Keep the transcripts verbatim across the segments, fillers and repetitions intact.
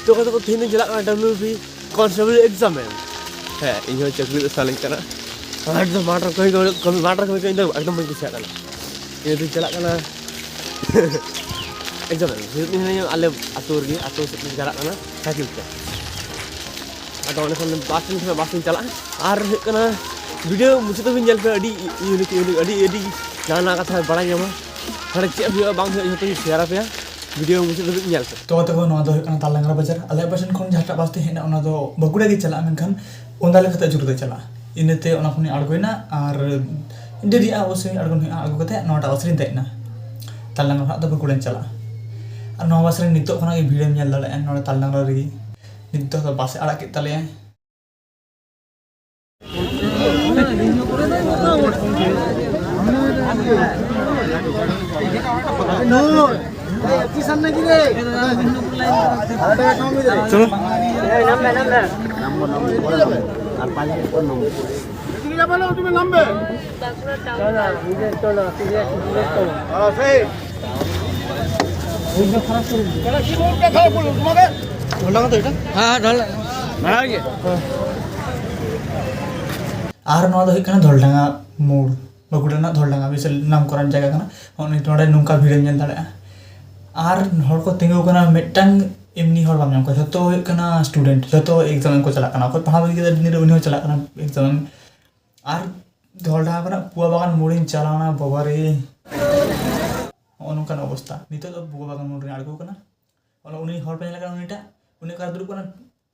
ᱛᱚ ᱠᱟᱛᱮ ᱠᱚ ᱛᱮᱦᱮᱧ ᱫᱚᱧ ᱪᱟᱞᱟᱜ ᱠᱟᱱᱟ W B constable exam ᱮᱢ᱾ ᱦᱮᱸ, ᱤᱧ ᱦᱚᱸ ᱪᱟᱹᱠᱨᱤ ᱫᱚ ᱥᱟᱱᱟᱧ ᱠᱟᱱᱟ᱾ ᱟᱨ ᱫᱚ ᱢᱟᱴᱷ ᱨᱮ ᱠᱟᱹᱢᱤ ᱠᱚ, ᱠᱟᱹᱢᱤ, ᱢᱟᱴᱷ ᱨᱮ ᱠᱟᱹᱢᱤ ᱠᱚ ᱤᱧ ᱫᱚ ᱮᱠᱫᱚᱢ ᱵᱟᱹᱧ ᱠᱩᱥᱤᱭᱟᱜ ᱠᱟᱱᱟ᱾ ᱤᱧ ᱫᱚᱧ ᱪᱟᱞᱟᱜ ᱠᱟᱱᱟ exam ᱮᱢ᱾ ᱦᱤᱡᱩᱜ ᱤᱧ ᱟᱞᱮ ᱟᱹᱛᱩ ᱨᱮᱜᱮ, ᱟᱹᱛᱩ ᱥᱮᱫ ᱤᱧ ᱪᱟᱞᱟᱜ ᱠᱟᱱᱟ ᱥᱟᱭᱠᱮᱞ ᱛᱮ᱾ ᱟᱫᱚ ᱚᱸᱰᱮ ᱠᱷᱚᱱ ᱵᱟᱥ ᱤᱧ, ᱵᱟᱥ ᱤᱧ ᱪᱟᱞᱟᱜᱼᱟ᱾ ᱟᱨ ᱦᱩᱭᱩᱜ ᱠᱟᱱᱟ, video ᱢᱩᱪᱟᱹᱫ ᱫᱷᱟᱹᱵᱤᱡ ᱧᱮᱞ ᱯᱮ, ᱟᱹᱰᱤ unique, unique, ᱟᱹᱰᱤ, ᱟᱹᱰᱤ ᱱᱟᱣᱟ ᱱᱟᱣᱟ ᱠᱟᱛᱷᱟ ᱵᱟᱲᱟᱭ ᱧᱟᱢᱟ᱾ ᱦᱟᱸᱰᱮ ᱪᱮᱫ ᱦᱩᱭᱩᱜᱼᱟ ᱵᱟᱝ ᱦᱩᱭᱩᱜᱼᱟ ᱡᱷᱚᱛᱚᱧ share ᱟᱯᱮᱭᱟ, video ᱢᱩᱪᱟᱹᱫ ᱫᱷᱟᱹᱵᱤᱡ ᱧᱮᱞ ᱯᱮ᱾ ᱛᱚ ᱜᱟᱛᱮ ᱠᱚ, ᱱᱚᱣᱟ ᱫᱚ ᱦᱩᱭᱩᱜ ᱠᱟᱱᱟ ᱛᱟᱞᱰᱟᱝᱨᱟ ᱵᱟᱡᱟᱨ᱾ ᱟᱞᱮᱭᱟᱜ ᱵᱟᱥ ᱴᱷᱮᱱ ᱠᱷᱚᱱ ᱡᱟᱦᱟᱸᱴᱟᱜ ᱵᱟᱥ ᱛᱮ ᱦᱮᱡ ᱮᱱᱟ, ᱚᱱᱟ ᱫᱚ ᱵᱟᱸᱠᱩᱲᱟ ᱜᱮ ᱪᱟᱞᱟᱜᱼᱟ, ᱢᱮᱱᱠᱷᱟᱱ ᱚᱱᱫᱟ ᱞᱮᱠᱟᱛᱮ ᱟᱹᱪᱩᱨ ᱠᱟᱛᱮ ᱪᱟᱞᱟᱜᱼᱟ᱾ ᱤᱱᱟᱹᱛᱮ ᱚᱱᱟ ᱠᱷᱚᱱᱤᱧ ᱟᱬᱜᱚᱭᱮᱱᱟ ᱟᱨ ᱰᱮᱨᱤᱜᱼᱟ ᱚᱵᱚᱥᱥᱳᱭ ᱟᱬᱜᱚᱱ ᱦᱩᱭᱩᱜᱼᱟ᱾ ᱟᱬᱜᱚ ᱠᱟᱛᱮ ᱱᱚᱣᱟᱴᱟᱜ ᱵᱟᱥ ᱨᱤᱧ ᱫᱮᱡ ᱮᱱᱟ᱾ ᱛᱟᱞᱰᱟᱝᱨᱟ ᱠᱷᱚᱱᱟᱜ ᱫᱚ ᱵᱟᱸᱠᱩᱲᱟᱧ ᱪᱟᱞᱟᱜᱼᱟ᱾ ᱟᱨ ᱱᱚᱣᱟ ᱵᱟᱥ ᱨᱮ ᱱᱤᱛᱚᱜ ᱠᱷᱚᱱᱟᱜ ᱜᱮ ᱵᱷᱤᱲᱮᱢ ᱧᱮᱞ ᱫᱟᱲᱮᱭᱟᱜᱼᱟ ᱱᱚᱰᱮ ᱛᱟᱞᱰᱟᱝᱨᱟ ᱨᱮᱜᱮ᱾ ᱱᱤᱛᱚᱜ ᱫᱚ ᱵᱟᱥ ᱮ ᱟᱲᱟᱜ ᱠᱮᱫ ᱛᱟᱞᱮᱭᱟ᱾ ᱟᱨ ᱱᱚᱣᱟ ᱫᱚ ᱦᱩᱭᱩᱜ ᱠᱟᱱᱟ ᱫᱷᱚᱞᱰᱟᱝᱜᱟ ᱢᱳᱲ, ᱵᱟᱸᱠᱩᱲᱟ ᱨᱮᱱᱟᱜ ᱫᱷᱚᱞᱰᱟᱝᱜᱟ ᱵᱤᱥᱟᱞ ᱱᱟᱢ ᱠᱚᱨᱟᱱ ᱡᱟᱭᱜᱟ ᱠᱟᱱᱟ᱾ ᱱᱚᱜᱼᱚᱭ ᱱᱚᱰᱮ ᱱᱚᱝᱠᱟ ᱵᱷᱤᱲᱮᱢ ᱧᱮᱞ ᱫᱟᱲᱮᱭᱟᱜᱼᱟ᱾ ᱟᱨ ᱦᱚᱲ ᱠᱚ ᱛᱤᱸᱜᱩ ᱠᱟᱱᱟ, ᱢᱤᱫᱴᱟᱝ ᱮᱢᱱᱤ ᱦᱚᱲ ᱵᱟᱢ ᱧᱟᱢ ᱠᱚᱣᱟ, ᱡᱷᱚᱛᱚ ᱦᱩᱭᱩᱜ ᱠᱟᱱᱟ student, ᱡᱷᱚᱛᱚ exam ᱮᱢ ᱠᱚ ᱪᱟᱞᱟᱜ ᱠᱟᱱᱟ᱾ ᱚᱠᱚᱭ ᱯᱟᱲᱦᱟᱣ ᱵᱟᱹᱜᱤ ᱠᱮᱫᱟ ᱫᱤᱱ ᱨᱮ, ᱩᱱᱤ ᱦᱚᱸ ᱪᱟᱞᱟᱜ ᱠᱟᱱᱟ exam ᱮᱢ᱾ ᱟᱨ ᱫᱷᱚᱞᱰᱟᱝᱜᱟ ᱠᱷᱚᱱᱟᱜ ᱯᱩᱣᱟ ᱵᱟᱜᱟᱱ ᱢᱳᱲᱤᱧ ᱪᱟᱞᱟᱣᱱᱟ, ᱵᱟᱵᱟ ᱨᱮ, ᱱᱚᱜᱼᱚ ᱱᱚᱝᱠᱟᱱ ᱚᱵᱚᱥᱛᱟ᱾ ᱱᱤᱛᱚᱜ ᱫᱚ ᱯᱩᱣᱟ ᱵᱟᱜᱟᱱ ᱢᱳᱲ ᱨᱤᱧ ᱟᱬᱜᱚ ᱠᱟᱱᱟ᱾ ᱚᱱᱟ ᱩᱱᱤ ᱦᱚᱲ ᱯᱮ ᱧᱮᱞ ᱠᱟᱱᱟ, ᱩᱱᱤᱴᱟᱜ, ᱩᱱᱤ ᱚᱠᱟᱨᱮ ᱫᱩᱲᱩᱵ ᱠᱟᱱᱟ,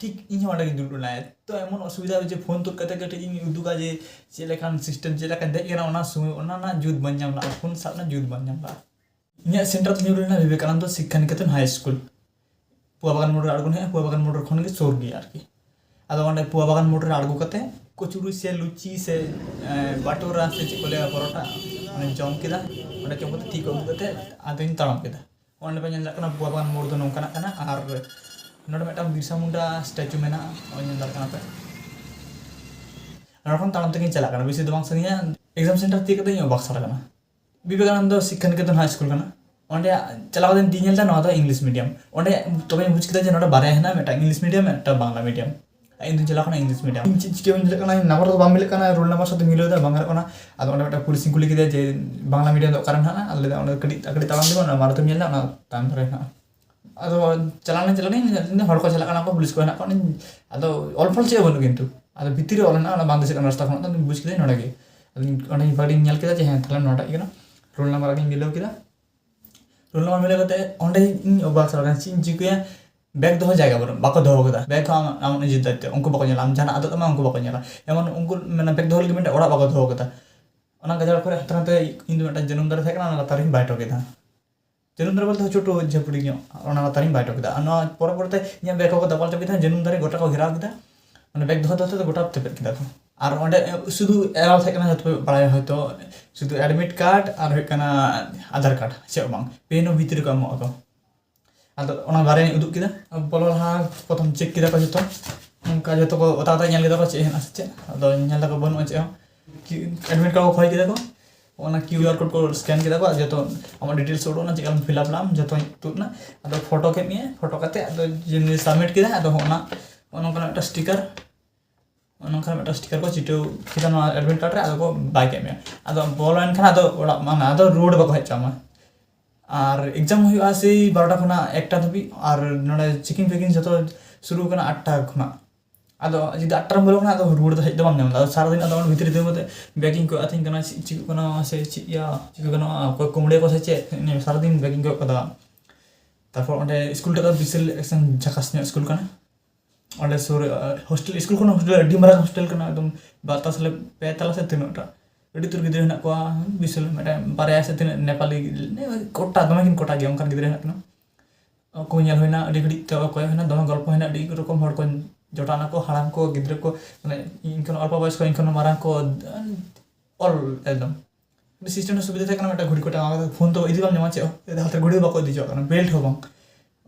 ᱴᱷᱤᱠ ᱤᱧ ᱦᱚᱸ ᱚᱸᱰᱮ ᱜᱤᱧ ᱫᱩᱲᱩᱵ ᱞᱮᱱᱟ᱾ ᱮᱛᱚ ᱮᱢᱚᱱ ᱚᱥᱩᱵᱤᱫᱷᱟ ᱡᱮ ᱯᱷᱳᱱ ᱛᱩᱫ ᱠᱟᱛᱮ ᱠᱟᱹᱴᱤᱡ ᱤᱧ ᱩᱫᱩᱜᱟ ᱡᱮ ᱪᱮᱫ ᱞᱮᱠᱟᱱ system, ᱪᱮᱫ ᱞᱮᱠᱟᱧ ᱫᱮᱡ ᱠᱟᱱᱟ, ᱚᱱᱟ ᱥᱚᱢᱚᱭ ᱚᱱᱟ ᱨᱮᱱᱟᱜ ᱡᱩᱛ ᱵᱟᱹᱧ ᱧᱟᱢ ᱞᱮᱫᱟ, ᱯᱷᱳᱱ ᱥᱟᱵ ᱨᱮᱱᱟᱜ ᱡᱩᱛ ᱵᱟᱹᱧ ᱧᱟᱢ ᱞᱮᱫᱟ᱾ ᱤᱧᱟᱹᱜ center ᱫᱚ ᱧᱩᱨ ᱞᱮᱱᱟ ᱵᱤᱵᱮᱠᱟᱱᱚᱱᱫᱚ ᱥᱤᱠᱠᱷᱟ ᱱᱤᱠᱮᱛᱚᱱ high school᱾ ᱯᱩᱣᱟ ᱵᱟᱜᱟᱱ ᱢᱳᱲ ᱨᱮ ᱟᱬᱜᱚᱱ ᱦᱩᱭᱩᱜᱼᱟ, ᱯᱩᱣᱟ ᱵᱟᱜᱟᱱ ᱢᱳᱲ ᱨᱮ ᱠᱷᱚᱱ ᱜᱮ ᱥᱩᱨ ᱜᱮᱭᱟ ᱟᱨᱠᱤ᱾ ᱟᱫᱚ ᱚᱸᱰᱮ ᱯᱩᱣᱟ ᱵᱟᱜᱟᱱ ᱢᱳᱲ ᱨᱮ ᱟᱬᱜᱚ ᱠᱟᱛᱮ ᱠᱚᱪᱩᱨᱤ ᱥᱮ ᱞᱩᱪᱤ ᱥᱮ, ᱮ, ᱵᱟᱴᱳᱨᱟ ᱥᱮ ᱪᱮᱫ ᱠᱚ ᱞᱟᱹᱭᱟ, ᱯᱚᱨᱚᱴᱟ, ᱚᱸᱰᱮ ᱡᱚᱢ ᱠᱮᱫᱟ᱾ ᱚᱸᱰᱮ ᱡᱚᱢ ᱠᱟᱛᱮ ᱛᱤ ᱠᱚ ᱟᱹᱵᱩᱜ ᱠᱟᱛᱮ ᱟᱫᱚᱧ ᱛᱟᱲᱟᱢ ᱠᱮᱫᱟ᱾ ᱚᱸᱰᱮ ᱯᱮ ᱧᱮᱞ ᱫᱟᱲᱮᱭᱟᱜ ᱠᱟᱱᱟ ᱯᱩᱣᱟ ᱵᱟᱜᱟᱱ ᱢᱳᱲ ᱫᱚ ᱱᱚᱝᱠᱟᱱᱟᱜ ᱠᱟᱱᱟ᱾ ᱟᱨ ᱱᱚᱰᱮ ᱢᱤᱫᱴᱟᱝ ᱵᱤᱨᱥᱟ ᱢᱩᱱᱰᱟ statue ᱢᱮᱱᱟᱜᱼᱟ, ᱱᱚᱜᱼᱚᱭ ᱧᱮᱞ ᱫᱟᱲᱮᱭᱟᱜ ᱠᱟᱱᱟ ᱯᱮ᱾ ᱱᱚᱰᱮ ᱠᱷᱚᱱ ᱛᱟᱲᱟᱢ ᱛᱮᱜᱤᱧ ᱪᱟᱞᱟᱜ ᱠᱟᱱᱟ, ᱵᱮᱥᱤ ᱫᱚ ᱵᱟᱝ ᱥᱟᱺᱜᱤᱧᱟ᱾ exam center ᱛᱤᱭᱳᱜ ᱠᱟᱛᱮ ᱤᱧ ᱚᱵᱟᱠ ᱥᱟᱨ ᱠᱟᱱᱟ᱾ ᱵᱤᱵᱮᱠᱟᱱᱚᱱᱫᱚ ᱥᱤᱠᱠᱷᱟ ᱱᱤᱠᱮᱛᱚᱱ high school ᱠᱟᱱᱟ᱾ ᱚᱸᱰᱮ ᱪᱟᱞᱟᱣ ᱠᱟᱛᱮᱧ ᱧᱮᱞ ᱮᱫᱟ ᱱᱚᱣᱟ ᱫᱚ ᱤᱝᱞᱤᱥ ᱢᱤᱰᱤᱭᱟᱢ᱾ ᱚᱸᱰᱮ ᱛᱚᱵᱮᱧ ᱵᱩᱡᱽ ᱠᱮᱫᱟ ᱡᱮ ᱱᱚᱰᱮ ᱵᱟᱨᱭᱟ ᱦᱮᱱᱟᱜᱼᱟ, ᱢᱤᱫᱴᱟᱝ ᱤᱝᱞᱤᱥ ᱢᱤᱰᱤᱭᱟᱢ, ᱢᱤᱫᱴᱟᱝ ᱵᱟᱝᱞᱟ ᱢᱤᱰᱤᱭᱟᱢ᱾ ᱤᱧ ᱫᱚᱧ ᱪᱟᱞᱟᱣ ᱠᱟᱱᱟ ᱤᱝᱞᱤᱥ ᱢᱤᱰᱤᱭᱟᱢ᱾ ᱤᱧ ᱪᱮᱫ ᱪᱤᱠᱟᱹ ᱵᱟᱹᱧ ᱫᱟᱲᱮᱭᱟᱜ ᱠᱟᱱᱟ, ᱱᱟᱢᱵᱟᱨ ᱫᱚ ᱵᱟᱝ ᱢᱤᱞᱟᱹᱜ ᱠᱟᱱᱟ, ᱨᱳᱞ ᱱᱟᱢᱵᱟᱨ ᱥᱟᱶᱛᱮ ᱢᱤᱞᱟᱹᱣ ᱮᱫᱟ, ᱵᱟᱝ ᱜᱟᱱᱚᱜ ᱠᱟᱱᱟ᱾ ᱟᱫᱚ ᱚᱸᱰᱮ ᱢᱤᱫᱴᱟᱝ ᱯᱩᱞᱤᱥᱤᱧ ᱠᱩᱞᱤ ᱠᱮᱫᱮᱭᱟ ᱡᱮ ᱵᱟᱝᱞᱟ ᱢᱤᱰᱤᱭᱟᱢ ᱫᱚ ᱚᱠᱟᱨᱮ ᱦᱮᱱᱟᱜᱼᱟ? ᱟᱫᱚ ᱞᱟᱹᱭ ᱮᱫᱟ ᱚᱸᱰᱮ ᱠᱟᱹᱴᱤᱡ ᱠᱟᱹᱴᱤᱡ ᱛᱟᱲᱟᱢ ᱤᱫᱤ ᱢᱮ, ᱚᱱᱟ ᱢᱟᱨᱟᱝ ᱟᱹᱛᱩᱢ ᱧᱮᱞ ᱧᱟᱢᱟ, ᱚᱱᱟ ᱛᱟᱭᱚᱢ ᱫᱷᱟᱨᱮ ᱦᱮᱱᱟᱜᱼᱟ᱾ ᱟᱫᱚ ᱪᱟᱞᱟᱣ ᱱᱟᱧ, ᱪᱟᱞᱟᱣ ᱱᱟᱧ, ᱦᱚᱲ ᱠᱚ ᱪᱟᱞᱟᱜ ᱠᱟᱱᱟ ᱠᱚ, ᱯᱩᱞᱤᱥ ᱠᱚ ᱦᱮᱱᱟᱜ ᱠᱚᱣᱟ, ᱟᱫᱚ ᱚᱞ ᱯᱷᱚᱞ ᱪᱮᱫ ᱦᱚᱸ ᱵᱟᱹᱱᱩᱜ, ᱠᱤᱱᱛᱩ ᱟᱫᱚ ᱵᱷᱤᱛᱤᱨ ᱨᱮ ᱚᱞ ᱦᱮᱱᱟᱜᱼᱟ, ᱚᱱᱟ ᱵᱟᱝ ᱫᱤᱥᱟᱹᱜ ᱠᱟᱱᱟ ᱨᱟᱥᱛᱟ ᱠᱷᱚᱱᱟᱜ, ᱟᱫᱚ ᱵᱩᱡᱽ ᱠᱮᱫᱟᱹᱧ ᱱᱚᱰᱮ ᱜᱮ᱾ ᱟᱫᱚ ᱚᱸᱰᱮ ᱵᱷᱟᱜᱮᱧ ᱧᱮᱞ ᱠᱮᱫᱟ ᱡᱮ ᱦᱮᱸ, ᱛᱟᱦᱞᱮ ᱱᱚᱣᱟᱴᱟᱜ ᱜᱮ ᱠᱟᱱᱟ᱾ ᱨᱳᱞ ᱱᱟᱢᱵᱟᱨ ᱟᱜᱮᱧ ᱢᱤᱞᱟᱹᱣ ᱠᱮᱫᱟ᱾ ᱨᱳᱞ ᱱᱟᱢᱵᱟᱨ ᱢᱤᱞᱟᱹᱣ ᱠᱟᱛᱮ ᱚᱸᱰᱮ ᱤᱧ ᱚᱵᱟᱠ ᱪᱟᱵᱟ ᱠᱟᱱᱟ, ᱪᱮᱫ ᱤᱧ ᱪᱤᱠᱟᱹᱭᱟ? ᱵᱮᱜᱽ ᱫᱚᱦᱚ ᱡᱟᱭᱜᱟ ᱵᱟᱹᱱᱩᱜ, ᱵᱟᱠᱚ ᱫᱚᱦᱚ ᱠᱟᱫᱟ᱾ ᱵᱮᱜᱽ ᱦᱚᱸ ᱟᱢ, ᱟᱢ ᱱᱤᱡᱮ ᱫᱟᱭᱤᱛᱛᱚ, ᱩᱱᱠᱩ ᱵᱟᱠᱚ ᱧᱮᱞᱟ᱾ ᱟᱢ ᱡᱟᱦᱟᱱᱟᱜ ᱟᱫᱚᱜ ᱛᱟᱢᱟ, ᱩᱱᱠᱩ ᱵᱟᱠᱚ ᱧᱮᱞᱟ᱾ ᱡᱮᱢᱚᱱ ᱩᱱᱠᱩ ᱢᱟᱱᱮ ᱵᱮᱜᱽ ᱫᱚᱦᱚ ᱞᱟᱹᱜᱤᱫ ᱢᱤᱫᱴᱮᱱ ᱚᱲᱟᱜ ᱵᱟᱠᱚ ᱫᱚᱦᱚ ᱠᱟᱫᱟ᱾ ᱚᱱᱟ ᱜᱟᱡᱟᱲ ᱠᱚᱨᱮ ᱦᱟᱱᱛᱮ ᱱᱟᱛᱮ ᱤᱧ ᱫᱚ ᱢᱤᱫᱴᱟᱝ ᱡᱟᱹᱱᱩᱢ ᱫᱟᱨᱮ ᱛᱟᱦᱮᱸ ᱠᱟᱱᱟ, ᱚᱱᱟ ᱞᱟᱛᱟᱨ ᱨᱤᱧ ᱵᱟᱭ ᱦᱚᱴᱚ ᱠᱮᱫᱟ᱾ ᱡᱟᱹᱱᱩᱢ ᱫᱟᱨᱮ ᱵᱚᱞᱛᱮ ᱪᱷᱳᱴᱳ ᱡᱷᱟᱹᱯᱲᱤ ᱧᱚᱜ, ᱚᱱᱟ ᱞᱟᱛᱟᱨ ᱨᱤᱧ ᱵᱟᱭ ᱦᱚᱴᱚ ᱠᱮᱫᱟ᱾ ᱟᱨ ᱱᱚᱣᱟ ᱯᱚᱨᱚᱵᱚᱨᱛᱤ ᱤᱧᱟᱹᱜ ᱵᱮᱜᱽ ᱠᱚᱠᱚ ᱫᱟᱯᱟᱞ ᱦᱚᱪᱚ ᱠᱮᱫᱟ, ᱡᱟᱹᱱᱩᱢ ᱫᱟᱨᱮ ᱜᱚᱴᱟ ᱠᱚ ᱜᱷᱮᱨᱟᱣ ᱠᱮᱫᱟ᱾ ᱢᱟᱱᱮ ᱵᱮᱜᱽ ᱫᱚᱦᱚ ᱫᱚᱦᱚ ᱛᱮᱫᱚ ᱜᱚᱴᱟ ᱛᱮᱯᱮᱫ ᱠᱮᱫᱟ ᱠᱚ᱾ ᱟᱨ ᱚᱸᱰᱮ ᱥᱩᱫᱷᱩ ᱮᱞᱟᱣ ᱛᱟᱦᱮᱸ ᱠᱟᱱᱟ, ᱡᱚᱛᱚ ᱯᱮ ᱵᱟᱲᱟᱭᱟ ᱦᱚᱭᱛᱳ, ᱥᱩᱫᱷᱩ ᱮᱰᱢᱤᱴ ᱠᱟᱨᱰ ᱟᱨ ᱦᱩᱭᱩᱜ ᱠᱟᱱᱟ ᱟᱫᱷᱟᱨ ᱠᱟᱨᱰ, ᱪᱮᱫ ᱦᱚᱸ ᱵᱟᱝ, ᱯᱮᱱ ᱦᱚᱸ ᱵᱷᱤᱛᱨᱤ ᱨᱮᱠᱚ ᱮᱢᱚᱜ ᱟᱠᱚ᱾ ᱟᱫᱚ ᱚᱱᱟ ᱵᱟᱨᱭᱟᱧ ᱩᱫᱩᱜ ᱠᱮᱫᱟ᱾ ᱵᱚᱞᱚ ᱞᱟᱦᱟ ᱯᱨᱚᱛᱷᱚᱢ ᱪᱮᱠ ᱠᱮᱫᱟ ᱠᱚ ᱡᱚᱛᱚ, ᱚᱱᱠᱟ ᱡᱚᱛᱚ ᱠᱚ ᱚᱛᱟ ᱚᱛᱟ ᱧᱮᱞ ᱠᱮᱫᱟ ᱠᱚ ᱪᱮᱫ ᱦᱮᱱᱟᱜᱼᱟ ᱥᱮ ᱪᱮᱫ᱾ ᱟᱫᱚ ᱧᱮᱞ ᱫᱟᱠᱚ ᱵᱟᱹᱱᱩᱜᱼᱟ ᱪᱮᱫ ᱦᱚᱸ᱾ ᱮᱰᱢᱤᱴ ᱠᱟᱨᱰ ᱠᱚ ᱠᱷᱚᱭ ᱠᱮᱫᱟ ᱠᱚ, ᱚᱱᱟ ᱠᱤᱭᱩ ᱟᱨ ᱠᱳᱰ ᱠᱚ ᱥᱠᱮᱱ ᱠᱮᱫᱟ ᱠᱚ, ᱟᱨ ᱡᱚᱛᱚ ᱟᱢᱟᱜ ᱰᱤᱴᱮᱞᱥ ᱩᱰᱩᱠ ᱮᱱᱟ, ᱪᱮᱫ ᱞᱮᱠᱟᱢ ᱯᱷᱤᱞ ᱟᱯ ᱞᱮᱫᱟᱢ, ᱡᱚᱛᱚ ᱛᱩᱫ ᱮᱱᱟ᱾ ᱟᱫᱚ ᱯᱷᱳᱴᱳ ᱠᱮᱫ ᱢᱮᱭᱟ, ᱯᱷᱳᱴᱳ ᱠᱟᱛᱮ ᱟᱫᱚ ᱥᱟᱵᱢᱤᱴ ᱠᱮᱫᱟ᱾ ᱟᱫᱚ ᱚᱱᱟ ᱚᱱᱟ ᱱᱚᱝᱠᱟᱱᱟᱜ ᱢᱤᱫᱴᱟᱝ ᱥᱴᱤᱠᱟᱨ, ᱚᱱᱟ ᱱᱚᱝᱠᱟᱱᱟᱜ ᱢᱤᱫᱴᱟᱝ ᱥᱴᱤᱠᱟᱨ ᱠᱚ ᱪᱤᱴᱟᱹᱣ ᱠᱮᱫᱟ ᱱᱚᱣᱟ ᱮᱰᱢᱤᱴ ᱠᱟᱨᱰ ᱨᱮ, ᱟᱫᱚ ᱠᱚ ᱵᱟᱭ ᱠᱮᱫ ᱢᱮᱭᱟ᱾ ᱟᱫᱚ ᱵᱚᱞᱚᱭᱮᱱ ᱠᱷᱟᱱ ᱟᱫᱚ ᱚᱲᱟᱜ, ᱢᱟᱱᱮ ᱟᱫᱚ ᱨᱩᱣᱟᱹᱲ ᱵᱟᱠᱚ ᱦᱮᱡ ᱦᱚᱪᱚ ᱟᱢᱟ᱾ ᱟᱨ ᱮᱠᱡᱟᱢ ᱦᱩᱭᱩᱜᱼᱟ ᱥᱮᱭ ᱵᱟᱨᱚᱴᱟ ᱠᱷᱚᱱᱟᱜ ᱮᱠᱴᱟ ᱫᱷᱟᱹᱵᱤᱡ, ᱟᱨ ᱱᱚᱰᱮ ᱪᱮᱠᱤᱝ ᱯᱷᱮᱠᱤᱝ ᱡᱚᱛᱚ ᱥᱩᱨᱩ ᱠᱟᱱᱟ ᱟᱴᱴᱟ ᱠᱷᱚᱱᱟᱜ᱾ ᱟᱫᱚ ᱡᱩᱫᱤ ᱟᱴᱴᱟ ᱨᱮᱢ ᱵᱚᱞᱚ ᱠᱟᱱᱟ, ᱟᱫᱚ ᱨᱩᱣᱟᱹᱲ ᱫᱚ ᱦᱮᱡ ᱫᱚ ᱵᱟᱢ ᱧᱟᱢ ᱮᱫᱟ᱾ ᱟᱫᱚ ᱥᱟᱨᱟᱫᱤᱱ ᱟᱫᱚ ᱚᱸᱰᱮ ᱵᱷᱤᱛᱨᱤ ᱨᱮ ᱫᱩᱲᱩᱵ ᱠᱟᱛᱮ ᱵᱮᱜᱤᱝ ᱠᱚ ᱟᱹᱛᱤᱧ ᱠᱟᱱᱟ, ᱪᱮᱫ ᱪᱤᱠᱟᱹᱜ ᱠᱟᱱᱟ ᱥᱮ ᱪᱮᱫ ᱭᱟ ᱪᱤᱠᱟᱹ ᱜᱟᱱᱚᱜᱼᱟ, ᱚᱠᱚᱭ ᱠᱩᱢᱵᱽᱲᱩ ᱠᱚ ᱥᱮ ᱪᱮᱫ, ᱤᱱᱟᱹ ᱥᱟᱨᱟᱫᱤᱱ ᱵᱮᱜᱤᱝ ᱠᱚ ᱠᱟᱫᱟ᱾ ᱛᱟᱨᱯᱚᱨ ᱚᱸᱰᱮ ᱥᱠᱩᱞ ᱴᱟᱜ ᱫᱚ ᱵᱤᱥᱟᱞ ᱮᱠᱥᱮᱱ ᱡᱷᱟᱠᱟᱥ ᱧᱚᱜ ᱥᱠᱩᱞ ᱠᱟᱱᱟ᱾ ᱚᱸᱰᱮ ᱥᱩᱨ ᱨᱮ, ᱟᱨ ᱦᱳᱥᱴᱮᱞ, ᱥᱠᱩᱞ ᱠᱷᱚᱱ ᱦᱳᱥᱴᱮᱞ ᱟᱹᱰᱤ ᱢᱟᱨᱟᱝ ᱦᱳᱥᱴᱮᱞ ᱠᱟᱱᱟ, ᱮᱠᱫᱚᱢ ᱵᱟᱨ ᱛᱟᱞᱟ ᱥᱮ ᱯᱮ ᱛᱟᱞᱟ ᱥᱮ ᱛᱤᱱᱟᱹᱜ ᱴᱟ, ᱟᱹᱰᱤ ᱩᱛᱟᱹᱨ ᱜᱤᱫᱽᱨᱟᱹ ᱦᱮᱱᱟᱜ ᱠᱚᱣᱟ᱾ ᱵᱤᱥᱟᱞ ᱢᱤᱫᱴᱟᱝ ᱵᱟᱨᱭᱟ ᱥᱮ ᱛᱤᱱᱟᱹᱜ ᱱᱮᱯᱟᱞᱤ, ᱠᱚᱴᱟ, ᱫᱚᱢᱮ ᱠᱤᱱ ᱠᱚᱴᱟ ᱜᱮᱭᱟ, ᱚᱱᱠᱟᱱ ᱜᱤᱫᱽᱨᱟᱹ ᱦᱮᱱᱟᱜ ᱠᱤᱱᱟ᱾ ᱩᱱᱠᱩ ᱧᱮᱞ ᱦᱩᱭᱱᱟ, ᱟᱹᱰᱤ ᱜᱷᱟᱹᱲᱤᱡ ᱛᱮ ᱚᱠᱚᱭ ᱦᱩᱭᱱᱟ, ᱫᱚᱢᱮ ᱜᱚᱞᱯᱚ ᱦᱩᱭᱱᱟ, ᱟᱹᱰᱤ ᱨᱚᱠᱚᱢ ᱦᱚᱲ ᱠᱚ ᱡᱚᱴᱟᱣ ᱱᱟᱠᱚ, ᱦᱟᱲᱟᱢ ᱠᱚ, ᱜᱤᱫᱽᱨᱟᱹ ᱠᱚ, ᱢᱟᱱᱮ ᱤᱧ ᱠᱷᱚᱱ ᱚᱞᱯᱚ ᱵᱚᱭᱚᱥ ᱠᱚ, ᱤᱧ ᱠᱷᱚᱱ ᱢᱟᱨᱟᱝ ᱠᱚ, ᱚᱞ ᱮᱠᱫᱚᱢ᱾ ᱟᱹᱰᱤ ᱥᱤᱥᱴᱮᱢ ᱨᱮ ᱥᱩᱵᱤᱫᱷᱟ ᱛᱟᱦᱮᱸ ᱠᱟᱱᱟ, ᱢᱤᱫᱴᱟᱝ ᱜᱷᱩᱲᱤ ᱠᱚ ᱴᱟᱸᱜᱟᱣ ᱠᱟᱫᱟ, ᱯᱷᱳᱱ ᱫᱚ ᱤᱫᱤ ᱵᱟᱢ ᱧᱟᱢᱟ ᱪᱮᱫ ᱦᱚᱸ, ᱦᱟᱛ ᱨᱮ ᱜᱷᱩᱲᱤ ᱦᱚᱸ ᱵᱟᱠᱚ ᱤᱫᱤ ᱦᱚᱪᱚᱣᱟᱜ ᱠᱟᱱᱟ, ᱵᱮᱞᱴ ᱦᱚᱸ ᱵᱟᱝ,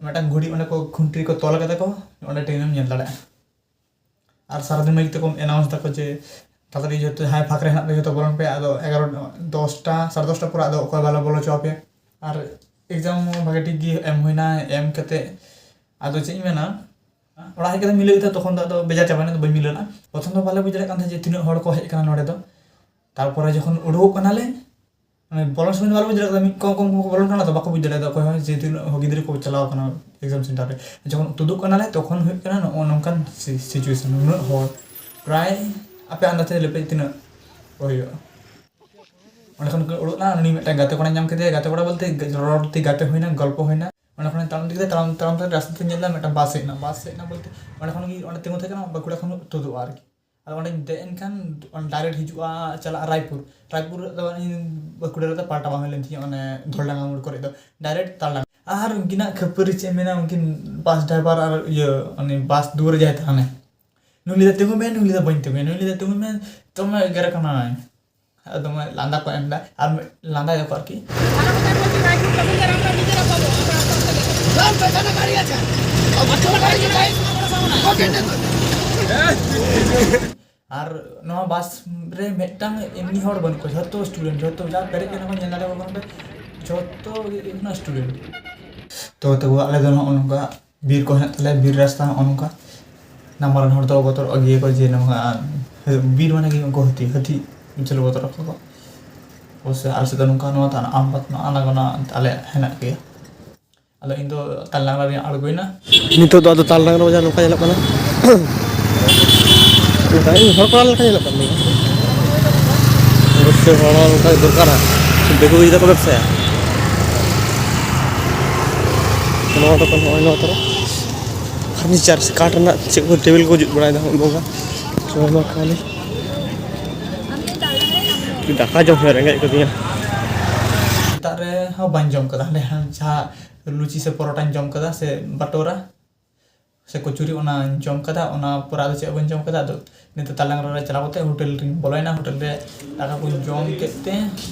ᱢᱤᱫᱴᱟᱝ ᱜᱷᱩᱲᱤ ᱚᱸᱰᱮ ᱠᱚ ᱠᱷᱩᱱᱴᱤ ᱨᱮᱠᱚ ᱛᱚᱞ ᱠᱟᱫᱟ ᱠᱚ, ᱚᱸᱰᱮ ᱴᱟᱭᱤᱢ ᱮᱢ ᱧᱮᱞ ᱫᱟᱲᱮᱭᱟᱜᱼᱟ᱾ ᱟᱨ ᱥᱟᱨᱟᱫᱤᱱ ᱞᱟᱹᱜᱤᱫ ᱛᱮᱠᱚ ᱮᱱᱟᱣᱩᱱᱥ ᱫᱟᱠᱚ ᱡᱮ ᱛᱟᱲᱟᱛᱟᱲᱤ ᱡᱚᱛᱚ ᱡᱟᱦᱟᱸᱭ ᱯᱷᱟᱸᱠ ᱨᱮ ᱦᱮᱱᱟᱜ ᱯᱮ ᱡᱚᱛᱚ ᱵᱚᱞᱚᱱ ᱯᱮ, ᱟᱫᱚ ᱮᱜᱟᱨᱚ, ᱫᱚᱥᱴᱟ, ᱥᱟᱲᱮ ᱫᱚᱥᱴᱟ ᱯᱚᱨᱮ ᱟᱫᱚ ᱚᱠᱚᱭ ᱵᱟᱞᱮ ᱵᱚᱞᱚ ᱦᱚᱪᱚ ᱟᱯᱮᱭᱟ᱾ ᱟᱨ ᱮᱠᱡᱟᱢ ᱦᱚᱸ ᱵᱷᱟᱜᱮ ᱴᱷᱤᱠ ᱜᱮ ᱮᱢ ᱦᱩᱭᱱᱟ᱾ ᱮᱢ ᱠᱟᱛᱮ ᱟᱫᱚ ᱪᱮᱫ ᱤᱧ ᱢᱮᱱᱟ, ᱚᱲᱟᱜ ᱦᱮᱡ ᱠᱟᱛᱮ ᱢᱤᱞᱟᱹᱣ ᱠᱟᱛᱮ ᱛᱚᱠᱷᱚᱱ ᱫᱚ ᱟᱫᱚ ᱵᱮᱡᱟᱨ ᱪᱟᱵᱟᱭᱮᱱᱟ, ᱟᱫᱚ ᱵᱟᱹᱧ ᱢᱤᱞᱟᱹᱣ ᱞᱮᱱᱟ᱾ ᱯᱨᱚᱛᱷᱚᱢ ᱫᱚ ᱵᱟᱞᱮ ᱵᱩᱡᱽ ᱫᱟᱲᱮᱭᱟᱜ ᱠᱟᱱ ᱛᱟᱦᱮᱸᱫ ᱡᱮ ᱛᱤᱱᱟᱹᱜ ᱦᱚᱲ ᱠᱚ ᱦᱮᱡ ᱟᱠᱟᱱᱟ ᱱᱚᱰᱮ ᱫᱚ᱾ ᱛᱟᱨᱯᱚᱨᱮ ᱡᱚᱠᱷᱚᱱ ᱩᱰᱩᱠᱚᱜ ᱠᱟᱱᱟᱞᱮ, ᱢᱟᱱᱮ ᱵᱚᱞᱚᱱ ᱥᱚᱢᱚᱭ ᱫᱚ ᱵᱟᱞᱮ ᱵᱩᱡᱽ ᱫᱟᱲᱮᱭᱟᱜ ᱠᱟᱱᱟ, ᱢᱤᱫ ᱠᱚᱢ ᱠᱚᱢ ᱠᱚ ᱵᱚᱞᱚᱱ ᱠᱟᱱᱟ ᱛᱚ, ᱵᱟᱠᱚ ᱵᱩᱡᱽ ᱫᱟᱲᱮᱭᱟᱜᱼᱟ ᱚᱠᱚᱭ ᱦᱚᱸ ᱡᱮ ᱛᱤᱱᱟᱹᱜ ᱦᱚᱸ ᱜᱤᱫᱽᱨᱟᱹ ᱠᱚ ᱪᱟᱞᱟᱣ ᱠᱟᱱᱟ ᱮᱠᱡᱟᱢ ᱥᱮᱱᱴᱟᱨ ᱨᱮ᱾ ᱡᱚᱠᱷᱚᱱ ᱛᱩᱫᱩᱜ ᱠᱟᱱᱟᱞᱮ ᱛᱚᱠᱷᱚᱱ ᱦᱩᱭᱩᱜ ᱠᱟᱱᱟ ᱱᱚᱜᱼᱚ ᱱᱚᱝᱠᱟᱱ ᱥᱤᱪᱩᱭᱮᱥᱚᱱ, ᱱᱩᱱᱟᱹᱜ ᱦᱚᱲ ᱯᱨᱟᱭ ᱟᱯᱮ ᱟᱱᱫᱟᱡᱽ ᱛᱮ ᱞᱟᱹᱭ ᱯᱮ ᱛᱤᱱᱟᱹᱜ ᱠᱚ ᱦᱩᱭᱩᱜᱼᱟ᱾ ᱚᱸᱰᱮ ᱠᱷᱚᱱ ᱠᱚ ᱩᱰᱩᱠ ᱮᱱᱟ, ᱩᱱᱤ ᱢᱤᱫᱴᱟᱝ ᱜᱟᱛᱮ ᱠᱚᱲᱟᱧ ᱧᱟᱢ ᱠᱮᱫᱮᱭᱟ᱾ ᱜᱟᱛᱮ ᱠᱚᱲᱟ ᱵᱚᱞᱛᱮ ᱨᱚᱲ ᱛᱮ ᱜᱟᱛᱮ ᱦᱩᱭᱱᱟ, ᱜᱚᱞᱯᱚ ᱦᱩᱭᱱᱟ᱾ ᱚᱸᱰᱮ ᱠᱷᱚᱱᱤᱧ ᱛᱟᱲᱟᱢ ᱤᱫᱤ ᱠᱮᱫᱟ, ᱛᱟᱲᱟᱢ ᱛᱟᱲᱟᱢ ᱛᱮ ᱨᱟᱥᱛᱟ ᱛᱮ ᱧᱮᱞ ᱮᱫᱟ ᱢᱤᱫᱴᱟᱝ ᱵᱟᱥ ᱦᱮᱡ ᱮᱱᱟ᱾ ᱵᱟᱥ ᱦᱮᱡ ᱮᱱᱟ ᱵᱚᱞᱛᱮ ᱚᱸᱰᱮ ᱠᱷᱚᱱ ᱜᱮ ᱚᱸᱰᱮ ᱛᱤᱸᱜᱩ ᱛᱟᱦᱮᱸ ᱠᱟᱱᱟ, ᱵᱟᱸᱠᱩᱲᱟ ᱠᱷᱚᱱ ᱛᱩᱫᱩᱜᱼᱟ ᱟᱨᱠᱤ᱾ ᱟᱫᱚ ᱚᱸᱰᱮᱧ ᱫᱮᱡ ᱮᱱ ᱠᱷᱟᱱ ᱰᱟᱭᱨᱮᱠᱴ ᱦᱤᱡᱩᱜᱼᱟ, ᱪᱟᱞᱟᱜᱼᱟ ᱨᱟᱭᱯᱩᱨ᱾ ᱨᱟᱭᱯᱩᱨ ᱨᱮᱫᱚ ᱤᱧ ᱵᱟᱸᱠᱩᱲᱟ ᱨᱮᱫᱚ ᱯᱟᱞᱴᱟᱣ ᱵᱟᱝ ᱦᱩᱭ ᱞᱮᱱ ᱛᱤᱧᱟᱹ, ᱚᱱᱮ ᱫᱷᱚᱞᱰᱟᱸᱜᱟ ᱢᱳᱲ ᱠᱚᱨᱮ ᱫᱚ ᱰᱟᱭᱨᱮᱠᱴ ᱛᱟᱞᱰᱟᱸᱜᱟ᱾ ᱟᱨ ᱩᱱᱠᱤᱱᱟᱜ ᱠᱷᱟᱹᱯᱟᱹᱨᱤ ᱪᱮᱫ ᱮᱢ ᱢᱮᱱᱟ, ᱩᱱᱠᱤᱱ ᱵᱟᱥ ᱰᱨᱟᱭᱵᱷᱟᱨ ᱟᱨ ᱤᱭᱟᱹ ᱩᱱᱤ ᱵᱟᱥ ᱫᱩᱣᱟᱹᱨ ᱡᱟᱦᱟᱸᱭ ᱛᱟᱦᱮᱱᱟᱭ, ᱱᱩᱭ ᱞᱟᱹᱭᱫᱟ ᱛᱤᱸᱜᱩ ᱢᱮ, ᱱᱩᱭ ᱞᱟᱹᱭᱫᱟ ᱵᱟᱹᱧ ᱛᱤᱸᱜᱩᱭᱟ, ᱱᱩᱭ ᱞᱟᱹᱭᱫᱟ ᱛᱤᱸᱜᱩ ᱢᱮ, ᱫᱚᱢᱮ ᱮᱜᱮᱨ ᱠᱟᱱᱟᱭ᱾ ᱟᱨ ᱫᱚᱢᱮ ᱞᱟᱸᱫᱟ ᱠᱚ ᱮᱢ ᱮᱫᱟ, ᱟᱨ ᱢᱤᱫ-, ᱞᱟᱸᱫᱟᱭ ᱫᱟᱠᱚ ᱟᱨᱠᱤ᱾ ᱟᱨ ᱱᱚᱣᱟ ᱵᱟᱥ ᱨᱮ ᱢᱤᱫᱴᱟᱝ ᱮᱢᱱᱤ ᱦᱚᱲ ᱵᱟᱹᱱᱩᱜ ᱠᱚᱣᱟ, ᱡᱷᱚᱛᱚ ᱥᱴᱩᱰᱮᱱᱴ, ᱡᱷᱚᱛᱚ ᱡᱟ ᱯᱮᱨᱮᱡ ᱠᱟᱱᱟ ᱠᱚ, ᱧᱮᱞ ᱫᱟᱲᱮᱭᱟᱠᱚ ᱠᱟᱱᱟ ᱯᱮ, ᱡᱷᱚᱛᱚ ᱜᱮ ᱦᱩᱭᱩᱜ ᱠᱟᱱᱟ ᱥᱴᱩᱰᱮᱱᱴ᱾ ᱛᱚ ᱛᱚᱵᱩ ᱟᱞᱮ ᱫᱚ ᱱᱚᱜᱼᱚ ᱱᱚᱝᱠᱟ ᱵᱤᱨ ᱠᱚ ᱦᱮᱱᱟᱜ ᱛᱟᱞᱮᱭᱟ, ᱵᱤᱨ ᱨᱟᱥᱛᱟ ᱱᱚᱜᱼᱚ ᱱᱚᱝᱠᱟ᱾ ᱱᱟᱢᱟᱞ ᱨᱮᱱ ᱦᱚᱲ ᱫᱚ ᱵᱚᱛᱚᱨᱚᱜ ᱜᱮᱭᱟ ᱠᱚ ᱡᱮ ᱱᱚᱝᱠᱟ ᱵᱤᱨ ᱢᱟᱱᱮ ᱜᱮ ᱩᱱᱠᱩ ᱦᱟᱹᱛᱤ, ᱦᱟᱹᱛᱤ ᱵᱤᱥᱟᱞ ᱵᱚᱛᱚᱨ ᱟᱠᱚ ᱠᱚ᱾ ᱚᱵᱚᱥᱥᱳᱭ ᱟᱞᱮ ᱥᱮᱫ ᱫᱚ ᱱᱚᱝᱠᱟ ᱱᱚᱣᱟ ᱛᱟᱦᱮᱱᱟ, ᱟᱢ ᱵᱟᱛ ᱱᱚᱣᱟ ᱟᱱᱟ ᱜᱚᱱᱟ ᱟᱞᱮ ᱦᱮᱱᱟᱜ ᱜᱮᱭᱟ᱾ ᱟᱫᱚ ᱤᱧ ᱫᱚ ᱛᱟᱞᱰᱟᱝᱜᱟ ᱨᱤᱧ ᱟᱬᱜᱚᱭᱮᱱᱟ᱾ ᱱᱤᱛᱚᱜ ᱫᱚ ᱟᱫᱚ ᱛᱟᱞᱰᱟᱝᱜᱟ ᱵᱟᱡᱟᱨ ᱱᱚᱝᱠᱟ ᱧᱮᱞᱚᱜ ᱠᱟᱱᱟ᱾ ᱱᱚᱝᱠᱟ ᱤᱧ ᱦᱚᱲ ᱠᱚᱲᱟ ᱞᱮᱠᱟ ᱧᱮᱞᱚᱜ ᱠᱟᱱ ᱜᱮᱭᱟ᱾ ᱚᱵᱚᱥᱥᱳᱭ ᱦᱚᱲ ᱦᱚᱸ ᱱᱚᱝᱠᱟ ᱜᱮ ᱫᱚᱨᱠᱟᱨᱟ᱾ ᱫᱤᱠᱩ ᱜᱮ ᱪᱮᱫᱟᱜ ᱠᱚ ᱵᱮᱵᱽᱥᱟᱭᱟ? ᱱᱚᱣᱟ ᱫᱚᱠᱟᱱ ᱱᱚᱜᱼᱚᱭ ᱱᱚᱣᱟ ᱛᱚᱨᱟ ᱯᱷᱟᱨᱱᱤᱪᱟᱨ ᱥᱮ ᱠᱟᱴ ᱨᱮᱱᱟᱜ ᱪᱮᱫ ᱠᱚ ᱴᱮᱵᱤᱞ ᱠᱚ ᱡᱩᱛ ᱵᱟᱲᱟᱭᱮᱫᱟ ᱦᱚᱸᱜᱼᱚᱭ ᱱᱚᱝᱠᱟ᱾ ᱪᱚᱞᱚ ᱢᱟ ᱠᱷᱟᱹᱞᱤ ᱫᱟᱠᱟ ᱡᱚᱢ ᱦᱩᱭᱩᱜᱼᱟ, ᱨᱮᱸᱜᱮᱡ ᱠᱟᱫᱤᱧᱟ᱾ ᱥᱮᱛᱟᱜ ᱨᱮ ᱦᱚᱸ ᱵᱟᱹᱧ ᱡᱚᱢ ᱠᱟᱫᱟ, ᱦᱟᱸᱰᱮ ᱡᱟᱦᱟᱸ ᱞᱩᱪᱤ ᱥᱮ ᱯᱚᱨᱚᱴᱟᱧ ᱡᱚᱢ ᱠᱟᱫᱟ ᱥᱮ ᱵᱟᱴᱳᱨᱟ ᱥᱮ ᱠᱚᱪᱩᱨᱤ, ᱚᱱᱟᱧ ᱡᱚᱢ ᱠᱟᱫᱟ᱾ ᱚᱱᱟ ᱯᱚᱨᱮ ᱟᱫᱚ ᱪᱮᱫ ᱦᱚᱸ ᱵᱟᱹᱧ ᱡᱚᱢ ᱠᱟᱫᱟ᱾ ᱟᱫᱚ ᱱᱤᱛᱚᱜ ᱛᱟᱞᱟᱝ ᱨᱮ ᱪᱟᱞᱟᱣ ᱠᱟᱛᱮ ᱦᱳᱴᱮᱞ ᱨᱤᱧ ᱵᱚᱞᱚᱭᱮᱱᱟ᱾ ᱦᱳᱴᱮᱞ ᱨᱮ ᱫᱟᱠᱟ ᱠᱚᱧ ᱡᱚᱢ ᱠᱮᱫ ᱛᱮ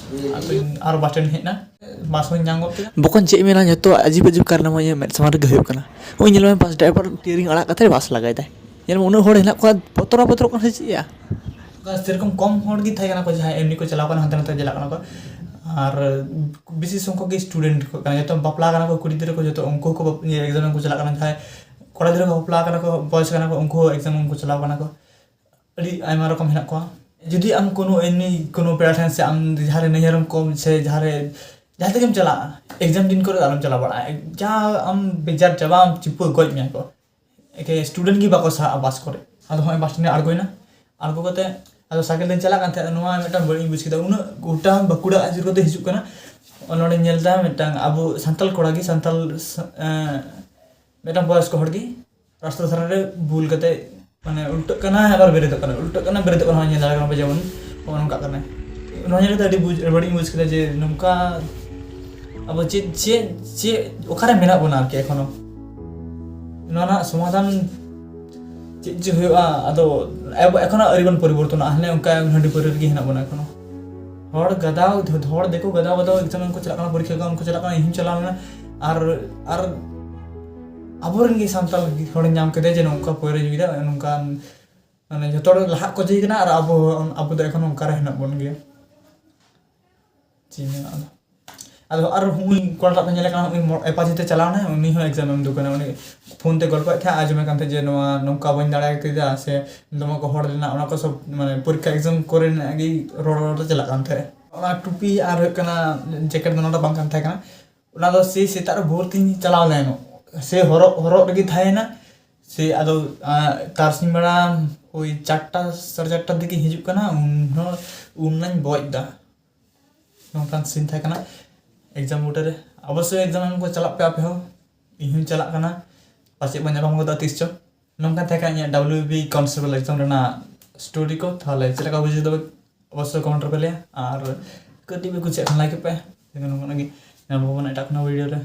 ᱟᱫᱚᱧ ᱟᱨᱚ ᱵᱟᱥ ᱥᱴᱮᱱᱰ ᱤᱧ ᱦᱮᱡ ᱮᱱᱟ᱾ ᱵᱟᱥ ᱦᱚᱸᱧ ᱧᱟᱢ ᱜᱚᱫ ᱠᱮᱫᱟ᱾ ᱵᱚᱠᱚᱧ, ᱪᱮᱫ ᱮᱢ ᱢᱮᱱᱟ, ᱡᱷᱚᱛᱚ ᱟᱡᱤᱵ ᱟᱡᱤᱵ ᱠᱟᱨᱱᱟᱢᱟ ᱤᱧᱟᱹᱜ ᱢᱮᱫ ᱥᱟᱢᱟᱝ ᱨᱮᱜᱮ ᱦᱩᱭᱩᱜ ᱠᱟᱱᱟ᱾ ᱦᱚᱸᱜᱼᱚᱭ ᱧᱮᱞ ᱢᱮ, ᱵᱟᱥ ᱰᱨᱟᱭᱵᱷᱟᱨ ᱴᱤᱭᱟᱨᱤᱝ ᱟᱲᱟᱜ ᱠᱟᱛᱮ ᱵᱟᱥ ᱞᱟᱜᱟᱭ ᱫᱟᱭ᱾ ᱧᱮᱞ ᱢᱮ, ᱩᱱᱟᱹᱜ ᱦᱚᱲ ᱦᱮᱱᱟᱜ ᱠᱚᱣᱟ, ᱵᱚᱛᱚᱨ ᱵᱚᱛᱚᱨᱚᱜ ᱠᱟᱱᱟ ᱥᱮ ᱪᱮᱫ ᱭᱟ? ᱚᱱᱠᱟ ᱥᱮᱨᱚᱠᱚᱢ ᱠᱚᱢ ᱦᱚᱲ ᱜᱮ ᱛᱟᱦᱮᱸ ᱠᱟᱱᱟ ᱠᱚ, ᱡᱟᱦᱟᱸᱭ ᱮᱢᱱᱤ ᱠᱚ ᱪᱟᱞᱟᱣ ᱠᱟᱱᱟ, ᱦᱟᱱᱛᱮ ᱱᱟᱛᱮ ᱪᱟᱞᱟᱜ ᱠᱟᱱᱟ ᱠᱚ᱾ ᱟᱨ ᱵᱮᱥᱤ ᱥᱚᱝᱠᱷᱚᱠ ᱜᱮ ᱥᱴᱩᱰᱮᱱᱴ ᱠᱚ ᱠᱟᱱᱟ, ᱡᱚᱛᱚ ᱵᱟᱯᱞᱟ ᱠᱟᱱᱟ ᱠᱚ ᱠᱩᱲᱤ ᱜᱤᱫᱽᱨᱟᱹ ᱠᱚ, ᱡᱚᱛᱚ ᱩᱱᱠᱩ ᱦᱚᱸᱠᱚ ᱵᱟᱯ- ᱤᱭᱟᱹ ᱮᱠᱡᱟᱢ ᱮᱢ ᱠᱚ ᱪᱟᱞᱟᱜ ᱠᱟᱱᱟ᱾ ᱡᱟᱦᱟᱸᱭ ᱠᱚᱲᱟ ᱜᱤᱫᱽᱨᱟᱹ ᱠᱚ ᱵᱟᱯᱞᱟ ᱠᱟᱱᱟ ᱠᱚ, ᱵᱚᱭᱮᱥ ᱠᱟᱱᱟ ᱠᱚ, ᱩᱱᱠᱩ ᱦᱚᱸ ᱮᱠᱡᱟᱢ ᱮᱢ ᱠᱚ ᱪᱟᱞᱟᱣ ᱠᱟᱱᱟ ᱠᱚ᱾ ᱟᱹᱰᱤ ᱟᱭᱢᱟ ᱨᱚᱠᱚᱢ ᱦᱮᱱᱟᱜ ᱠᱚᱣᱟ᱾ ᱡᱩᱫᱤ ᱟᱢ ᱠᱳᱱᱳ ᱮᱢᱱᱤ ᱠᱳᱱᱳ ᱯᱮᱲᱟ ᱴᱷᱮᱱ ᱥᱮ ᱟᱢ ᱡᱟᱦᱟᱸ ᱨᱮ ᱱᱟᱹᱭᱦᱟᱹᱨᱮᱢ ᱠᱚᱢ ᱥᱮ ᱡᱟᱦᱟᱸ ᱨᱮ, ᱡᱟᱦᱟᱸ ᱛᱮᱜᱮᱢ ᱪᱟᱞᱟᱜᱼᱟ, ᱮᱠᱡᱟᱢ ᱫᱤᱱ ᱠᱚᱨᱮ ᱫᱚ ᱟᱞᱚᱢ ᱪᱟᱞᱟᱣ ᱵᱟᱲᱟᱜᱼᱟ᱾ ᱡᱟ ᱟᱢ ᱵᱮᱡᱟᱨ ᱪᱟᱵᱟᱜ ᱟᱢ, ᱪᱤᱯᱟᱹ ᱜᱚᱡ ᱢᱮᱭᱟ ᱠᱚ᱾ ᱮᱠᱮ ᱥᱴᱩᱰᱮᱱᱴ ᱜᱮ ᱵᱟᱠᱚ ᱥᱟᱦᱟᱜᱼᱟ ᱵᱟᱥ ᱠᱚᱨᱮ᱾ ᱟᱫᱚ ᱦᱚᱸᱜᱼᱚᱭ ᱵᱟᱥ ᱥᱴᱮᱱᱰ ᱨᱮ ᱟᱬᱜᱚᱭᱮᱱᱟ, ᱟᱬᱜᱚ ᱠᱟᱛᱮ ᱟᱫᱚ ᱥᱟᱭᱠᱮᱞ ᱛᱮᱧ ᱪᱟᱞᱟᱜ ᱠᱟᱱ ᱛᱟᱦᱮᱸᱫ᱾ ᱱᱚᱣᱟ ᱢᱤᱫᱴᱟᱝ ᱵᱟᱹᱲᱤᱡ ᱤᱧ ᱵᱩᱡᱽ ᱠᱮᱫᱟ, ᱩᱱᱟᱹᱜ ᱜᱚᱴᱟ ᱵᱟᱸᱠᱩᱲᱟ ᱟᱹᱪᱩᱨ ᱠᱟᱛᱮ ᱦᱤᱡᱩᱜ ᱠᱟᱱᱟ᱾ ᱱᱚᱰᱮᱧ ᱧᱮᱞ ᱮᱫᱟ ᱢᱤᱫᱴᱟᱝ ᱟᱵᱚ ᱥᱟᱱᱛᱟᱲ ᱠᱚᱲᱟ ᱜᱮ, ᱥᱟᱱᱛᱟᱲ ᱥᱟ-, ᱮᱸ, ᱢᱤᱫᱴᱟᱝ ᱵᱚᱭᱚᱥᱠᱚ ᱦᱚᱲ ᱜᱮ ᱨᱟᱥᱛᱟ ᱫᱷᱟᱨᱮ ᱨᱮ ᱵᱩᱞ ᱠᱟᱛᱮ, ᱢᱟᱱᱮ, ᱩᱞᱴᱟᱹᱜ ᱠᱟᱱᱟ, ᱟᱵᱟᱨ ᱵᱮᱨᱮᱫᱚᱜ ᱠᱟᱱᱟ, ᱩᱞᱴᱟᱹᱜ ᱠᱟᱱᱟ, ᱵᱮᱨᱮᱫᱚᱜ ᱠᱟᱱᱟ, ᱱᱚᱣᱟ ᱧᱮᱞ ᱫᱟᱲᱮᱭᱟᱜ ᱠᱟᱱᱟ ᱯᱮ, ᱡᱮᱢᱚᱱ ᱱᱚᱜᱼᱚ ᱱᱚᱝᱠᱟᱜ ᱠᱟᱱᱟᱭ᱾ ᱱᱚᱣᱟ ᱧᱮᱞ ᱠᱟᱛᱮ ᱟᱹᱰᱤ ᱵᱩᱡᱽ, ᱵᱟᱹᱲᱤᱡ ᱤᱧ ᱵᱩᱡᱽ ᱠᱮᱫᱟ ᱡᱮ ᱱᱚᱝᱠᱟ ᱟᱵᱚ ᱪᱮᱫ, ᱪᱮᱫ, ᱪᱮᱫ, ᱚᱠᱟᱨᱮ ᱢᱮᱱᱟᱜ ᱵᱚᱱᱟ ᱟᱨᱠᱤ ᱮᱠᱷᱚᱱᱳ᱾ ᱱᱚᱣᱟ ᱨᱮᱱᱟᱜ ᱥᱚᱢᱟᱫᱷᱟᱱ ᱪᱮᱫ ᱡᱮ ᱦᱩᱭᱩᱜᱼᱟ, ᱟᱫᱚ ᱟᱵᱚ ᱮᱠᱷᱚᱱᱳ ᱟᱹᱣᱨᱤ ᱵᱚᱱ ᱯᱚᱨᱤᱵᱚᱨᱛᱚᱱᱚᱜᱼᱟ, ᱦᱟᱱᱮ ᱚᱱᱠᱟ ᱦᱟᱺᱰᱤ ᱯᱟᱹᱣᱨᱟᱹ ᱨᱮᱜᱮ ᱦᱮᱱᱟᱜ ᱵᱚᱱᱟ ᱮᱠᱷᱚᱱᱳ᱾ ᱦᱚᱲ ᱜᱟᱫᱟ, ᱦᱚᱲ ᱫᱤᱠᱩ ᱜᱟᱫᱟ ᱜᱟᱫᱟ ᱮᱠᱡᱟᱢ ᱮᱢ ᱠᱚ ᱪᱟᱞᱟᱜ ᱠᱟᱱᱟ, ᱯᱚᱨᱤᱠᱠᱷᱟ ᱠᱚ ᱮᱢ ᱠᱚ ᱪᱟᱞᱟᱜ ᱠᱟᱱᱟ, ᱤᱧ ᱦᱚᱸᱧ ᱪᱟᱞᱟᱣ ᱞᱮᱱᱟ᱾ ᱟᱨ, ᱟᱨ ᱟᱵᱚᱨᱮᱱ ᱜᱮ ᱥᱟᱱᱛᱟᱲ ᱦᱚᱲ ᱧᱟᱢ ᱠᱮᱫᱮᱭᱟ ᱡᱮ ᱱᱚᱝᱠᱟ ᱯᱟᱹᱣᱨᱟᱹ ᱧᱩᱭᱮᱫᱟ, ᱱᱚᱝᱠᱟᱱ, ᱢᱟᱱᱮ, ᱡᱚᱛᱚ ᱦᱚᱲ ᱞᱟᱦᱟᱜ ᱠᱚ ᱪᱟᱹᱭ ᱠᱟᱱᱟ ᱟᱨ ᱟᱵᱚ, ᱟᱵᱚ ᱫᱚ ᱮᱠᱷᱚᱱ ᱚᱱᱠᱟ ᱨᱮ ᱦᱮᱱᱟᱜ ᱵᱚᱱ ᱜᱮᱭᱟ᱾ ᱪᱮᱫ ᱤᱧ ᱢᱮᱱᱟ ᱟᱫᱚ? ᱟᱫᱚ ᱟᱨ ᱦᱩᱸᱜᱼᱩᱭ ᱠᱚᱲᱟᱴᱟᱜ ᱯᱮ ᱧᱮᱞᱮ ᱠᱟᱱᱟ, ᱩᱱᱤ ᱢᱚ-, ᱮᱯᱟᱪᱤ ᱛᱮ ᱪᱟᱞᱟᱣ ᱮᱱᱟᱭ, ᱩᱱᱤ ᱦᱚᱸ ᱮᱠᱡᱟᱢ ᱮᱢ ᱫᱩᱠ ᱮᱱᱟ᱾ ᱩᱱᱤ ᱯᱷᱳᱱ ᱛᱮ ᱜᱚᱞᱯᱚᱭᱮᱫ ᱛᱟᱦᱮᱸᱫ, ᱟᱸᱡᱚᱢᱮ ᱠᱟᱱ ᱛᱟᱦᱮᱸᱫ ᱡᱮ ᱱᱚᱣᱟ ᱱᱚᱝᱠᱟ ᱵᱟᱹᱧ ᱫᱟᱲᱮ ᱠᱮᱫᱟ ᱥᱮ ᱫᱚᱢᱮ ᱠᱚ ᱦᱚᱲ ᱞᱮᱱᱟ, ᱚᱱᱟ ᱠᱚ ᱥᱚᱵ, ᱢᱟᱱᱮ, ᱯᱚᱨᱤᱠᱠᱷᱟ ᱮᱠᱡᱟᱢ ᱠᱚᱨᱮᱱᱟᱜ ᱜᱮ ᱨᱚᱲ ᱨᱚᱲ ᱛᱮ ᱪᱟᱞᱟᱜ ᱠᱟᱱ ᱛᱟᱦᱮᱸᱫ᱾ ᱚᱱᱟ ᱴᱩᱯᱤ ᱟᱨ ᱦᱩᱭᱩᱜ ᱠᱟᱱᱟ ᱡᱮᱠᱮᱴ ᱫᱚ ᱱᱚᱰᱮ ᱵᱟᱝ ᱠᱟᱱ ᱛᱟᱦᱮᱸ ᱠᱟᱱᱟ᱾ ᱚᱱᱟ ᱫᱚ ᱥᱮᱭ ᱥᱮᱛᱟᱜ ᱨᱮ ᱵᱷᱳᱨ ᱛᱤᱧ ᱪᱟᱞᱟᱣ ᱞᱮᱱ, ᱥᱮ ᱦᱚᱨᱚᱜ, ᱦᱚᱨᱚᱜ ᱨᱮᱜᱮ ᱛᱟᱦᱮᱸᱭᱮᱱᱟ᱾ ᱥᱮ ᱟᱫᱚ, ᱟᱸ, ᱛᱟᱨᱟᱥᱤᱧ ᱵᱮᱲᱟ ᱳᱭ ᱪᱟᱨᱴᱟ, ᱥᱟᱲᱮ ᱪᱟᱨᱴᱟ ᱫᱤᱠᱮ ᱦᱤᱡᱩᱜ ᱠᱟᱱᱟ, ᱩᱱ ᱦᱚᱸ, ᱩᱱ ᱞᱟᱧ ᱵᱚᱡ ᱮᱫᱟ᱾ ᱱᱚᱝᱠᱟᱱ ᱥᱤᱱ ᱛᱟᱦᱮᱸ ᱠᱟᱱᱟ ᱮᱠᱡᱟᱢ ᱵᱩᱴᱟᱹ ᱨᱮ᱾ ᱚᱵᱚᱥᱥᱳᱭ ᱮᱠᱡᱟᱢ ᱮᱢ ᱠᱚ ᱪᱟᱞᱟᱜ ᱯᱮ ᱟᱯᱮ ᱦᱚᱸ, ᱤᱧ ᱦᱚᱸᱧ ᱪᱟᱞᱟᱜ ᱠᱟᱱᱟ, ᱯᱟᱪᱮᱫ ᱵᱚᱱ ᱧᱟᱯᱟᱢ ᱜᱚᱫᱚᱜᱼᱟ ᱛᱤᱥ ᱪᱚ᱾ ᱱᱚᱝᱠᱟ ᱛᱟᱦᱮᱸ ᱠᱟᱱᱟ ᱤᱧᱟᱹᱜ ᱰᱟᱵᱞᱤᱭᱩ ᱵᱤ ᱠᱚᱱᱥᱴᱮᱵᱚᱞ ᱮᱠᱡᱟᱢ ᱨᱮᱱᱟᱜ ᱥᱴᱳᱨᱤ ᱠᱚ᱾ ᱛᱟᱦᱚᱞᱮ ᱪᱮᱫ ᱞᱮᱠᱟ ᱵᱩᱡᱷᱟᱹᱣ ᱫᱚ ᱚᱵᱚᱥᱥᱳᱭ ᱠᱚᱢᱮᱱᱴ ᱨᱮᱯᱮ ᱞᱟᱹᱭᱟ, ᱟᱨ ᱠᱟᱹᱴᱤᱡ ᱯᱮ ᱠᱩᱥᱤᱭᱟᱜ ᱠᱷᱟᱱ ᱞᱟᱭᱤᱠ ᱯᱮ᱾ ᱱᱚᱝᱠᱟᱱᱟᱜ ᱜᱮ ᱧᱟᱯᱟᱢ ᱟᱵᱚᱱ ᱮᱴᱟᱜ ᱠᱳᱱᱳ ᱵᱷᱤᱰᱤᱭᱳ ᱨᱮ᱾